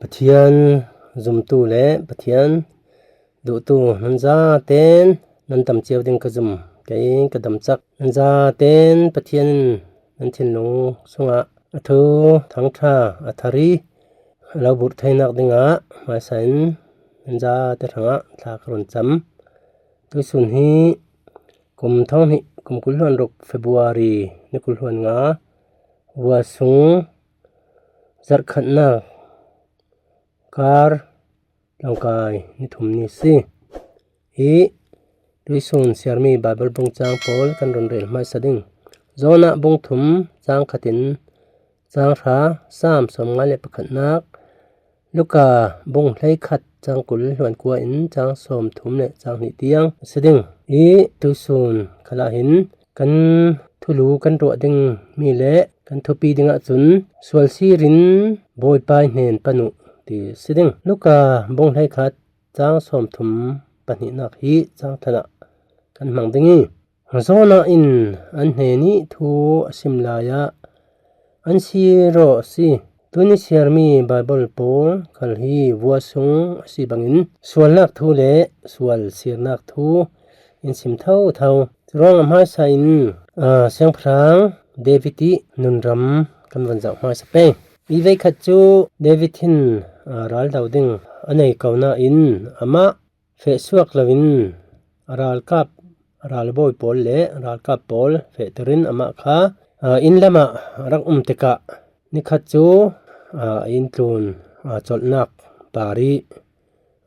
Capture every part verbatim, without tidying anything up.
Pathian zumtu le Pathian duhtu nan zaten nan dam cio ding ka zum, kei ka dam chak. Nan zaten Pathian in nan thinlung sungah a thu thangtha a thari a lo burh theinak dingah hmaisa in nan zate hrangah thla ka run cam. Tuisun hi kum thonghnih kum kul hluan ruk February ni kul hluan nga, vua sung zarhkhatnak kar lawngkai ni thum ni si. Hi tuisun siarmi Bible bung cang pawl kan run rel hmaisa ding. Jonah bung thum cang khatin cang hra, Sam sawmnga le pakhatnak, Luka bung hleikhat cang kul hluan kua in cang sawmthum le cang hnih tiang a si ding. Hi tuisun khalah hin kan thulu kan ruah ding mi le kan thupi dingah cun sual sirin Bawipa hnen pan uh ti si ding. Luka bung hleikhat cang sawmthum pahnihnak hi cang thlanah kan hmang ding i, Jonah in an hnenih thu a sim lai ah an sir aw a si. Tuni siarmi Bible pawl khal hi vua sung a si bangin sualnak thu le sual sirnak thu in sim thotho. Curuangah hmaisa in, aa, siangpahrang David i nunram kan van zoh hmaisa pei. I veikhat cu David hin, aa, ral do ding a nei ko nain amah feh suak loin a ralkap, a ralbawi pawl le a ralkap pawl fehter in amah kha, aa, inn lamah a rak um tikah nikhat cu, aa, a inn tlun, aa, colhnak par i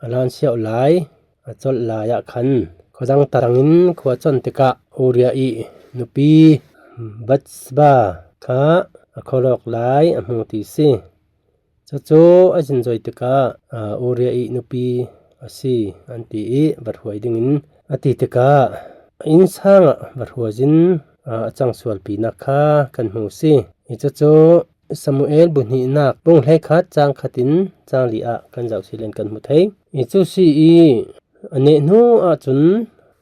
a lan siauh lai, a colh lai ah khan khuadang tarang in khua con tikah Uriah i nupi Bathsheba kha a khualawk lai a hmu ti si. Cucu a zin zoi tikah, aa, Uriah i nupi a si, an ti i va hruai dingin a ti tikah a innsang ah va hruai zin, aa, a cang sualpinak kha kan hmu si. I cucu Samuel bu hnihnak bung hleikhat cang khat in cang li ah kan zoh si len kan hmu thei. I cu si i a neh hnu ahcun,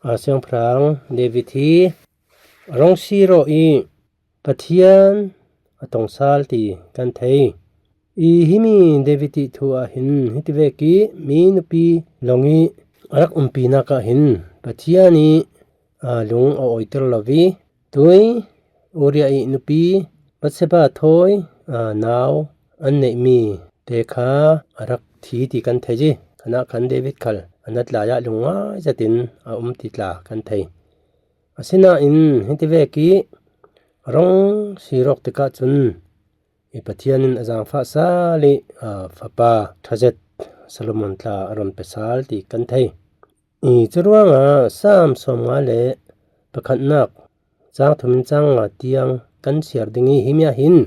aa, siangpahrang David hi a rung sir aw i Pathian a tong sal ti kan thei. I himi David i thu ah hin hitivek i mi nupi lawng i a rak umpinak ah hin Pathian i, aa, lung a awiter lo i tui Uriah i nupi Bathsheba thawi, aa, nau an neihmi te kha a rak thi ti kan thei i, khanah khan David khal a nat lai ah lungngai zetin a um ti tla kan thei. Asinain hitivek i a rung sir aw tikah cun i Pathian in a zaangfah sal i, aa, fapa ṭhazet Solomon tla a run pe sal ti kan thei. I curuangah Sam sawmnga le pakhatnak cang thum in cang nga tiang kan siar ding i himi ah hin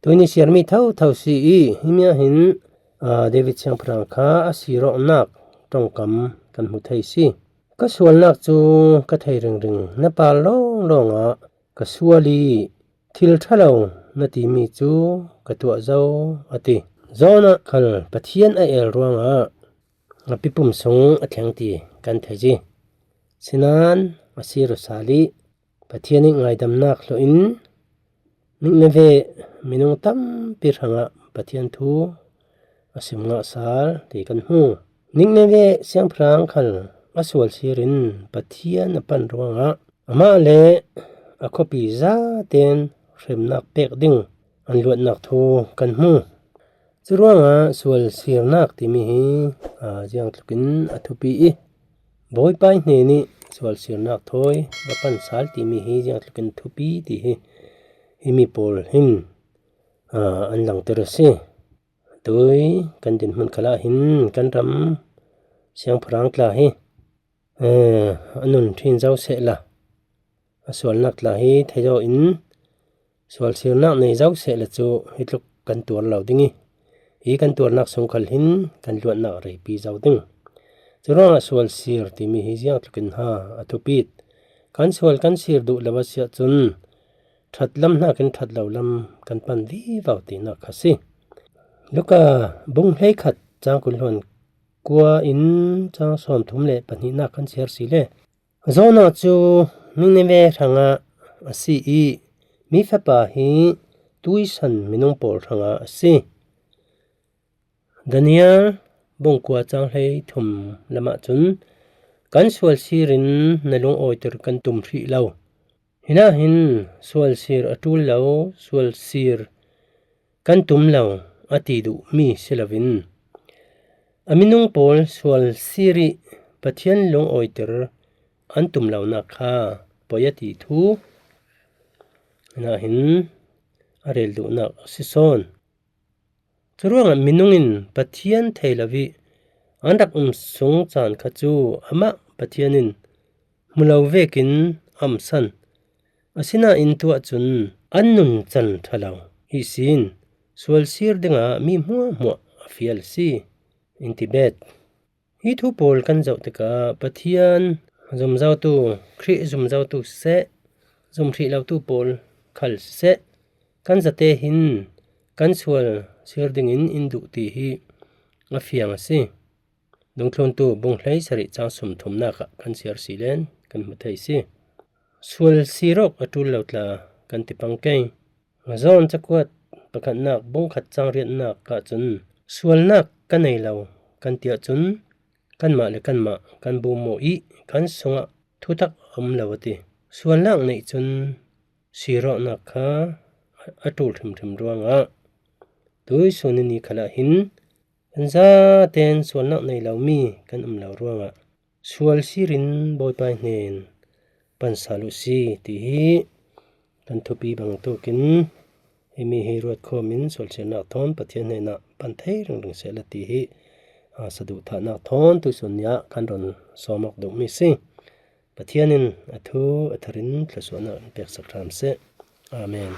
tuni siarmi thotho si i himi ah hin, aa, David siangpahrang kha a sir awknak ṭongkam kan hmu thei si. Ka sualnak cu ka thei ringring, na par lawnglawng ah ka sual i thil ṭha lo na timi cu ka tuah zo, a ti. Jonah khal Pathian a el ruangah a pipum sung a thleng ti kan thei i, sinain a sir aw sal i Pathian i ngaidamnak hluh in Nineveh minung tampi hrangah Pathian thu a sim ngah sal ti kan hmu. Nineveh siangpahrang khal a sual sirin Pathian a pan ruangah amah le a khuapi zaten hremnak pek ding an luatnak thu kan hmu. Curuangah sual sirnak timi hi, aa, ziangtlukin a thupi i, Bawipa hnen i sual sirnak thawi va pan sal timi hi ziangtlukin thupi ti hi himi pawl hin, aa, an langter a si. Tui kan dinhmun khalah hin kan ram siangpahrang tla hi, ee, a nun ṭhin zo sehla, a sualnak tla hi thei aw in sual sirnak nei zo sehla cu hi tluk kan tuar lo ding i, hi kan tuarnak sung khal hin kan luatnak a reipi zo ding. Curuangah sual sir timi hi ziangtlukin ha a thupit. Kan sual kan sir duh lo a si ahcun ṭhat lam hnakin ṭhat lo lam kan pan vivo tinak kha si. Luka bung hleikhat cang kul hluan kua in cang sawmthum le pahnihnak kan siar si le. Jonah cu Nineveh hrangah a si i mi fapa hi tuisan minung pawl hrangah a si. Daniel bung kua chang hlei thum lamah cun, kan sual sirin na lungawiter kan tum hrih lo. Hinah hin sual sir a ṭul lo, sual sir kan tum lo a ti duhmi si loin, a minung pawl sual sir ih Pathian lungawiter an tum lonak kha poi a ti thu hinah hin a rel duhnak a si sawn. Curuangah minung in Pathian thei lo ih an rak um sung caan kha cu amah Pathian in hmu lo vekin a umsan. Asinain tuah cun an nuncan ṭha lo ihsin sual sir dingah mi hmuahhmuah a fial a si, in ti bet. Hi thu pawl kan zoh tikah Pathian zumzotu, Khrih zumzotu siseh, zum hrih lotu pawl khal siseh, kan zate hin kan sual sir dingin in duh ti hi a fiang a si. Dungthluntu bung hleisarih cang sumthumnak ah kan siar si len kan hmu thei si. Sual sir awk a ṭul lo tla kan ti pang kei. Zawn cakuat pakhatnak bung khat cang riatnak ahcun sualnak ka nei lo kan ti ahcun kanmah le kanmah kan bumu ih kan sungah thutak a um lo a ti. Sualnak neih cun sir awknak kha a ṭul hrimhrim ruangah tuihsun ni khalah hin kan zaten sualnak nei lomi kan um lo ruangah sual sirin Bawipa hnen pan sal uh si ti hi kan thupi bangtukin himi hi ruat khawmin sual sirnak thawn Pathian hnenah pan thei ringring sehla ti hi, aa, saduhthahnak thawn tuihsun ni ah kan run sawm awk duhmi si. Pathian in a thu a tharin thluasuahnak in peksak hram seh. Amen.